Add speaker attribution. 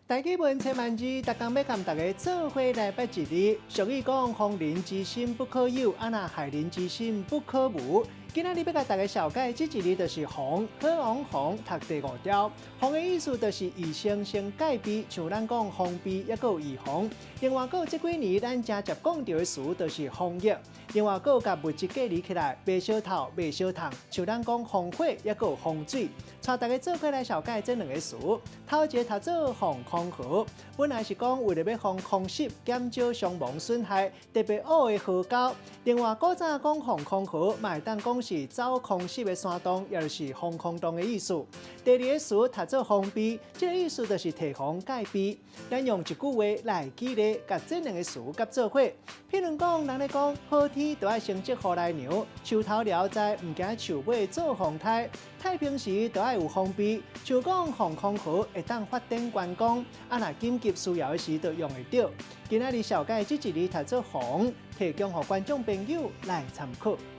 Speaker 1: 台語文千萬字，逐工欲共大家做伙來捌一字。俗語講，防人之心不可有，啊若害人之心不可無。今仔日欲共大家紹介這一字，就是防，好王防，讀第五調。防的意思就是預先先戒備，像咱講防備，抑閣有預防。另外，閣有這幾年咱誠捷講著的詞，就是防疫。另外，閣有共物質隔離起來，袂相透，袂相燙，像咱講防火，抑閣有防水。帶大家做伙來紹介這兩个詞。頭一个讀做防空壕，本來是講為著欲防空襲，減少傷亡損害，特別挖的壕溝。另外，古早講防空壕，嘛會當講是走空襲的山洞，抑就是防空洞的意思。第二个詞讀做防備，這个意思就是提防戒備。咱用一句話來舉例，共這兩个詞結做伙。譬如講，人咧講好天就愛先積雨來量，樹頭寮在毋驚樹尾做風颱，太平時就愛有防備。像講防空壕會當發展觀光，啊若緊急需要的時就用會著。今仔日紹介這一字讀做防，提供予觀眾朋友來參考。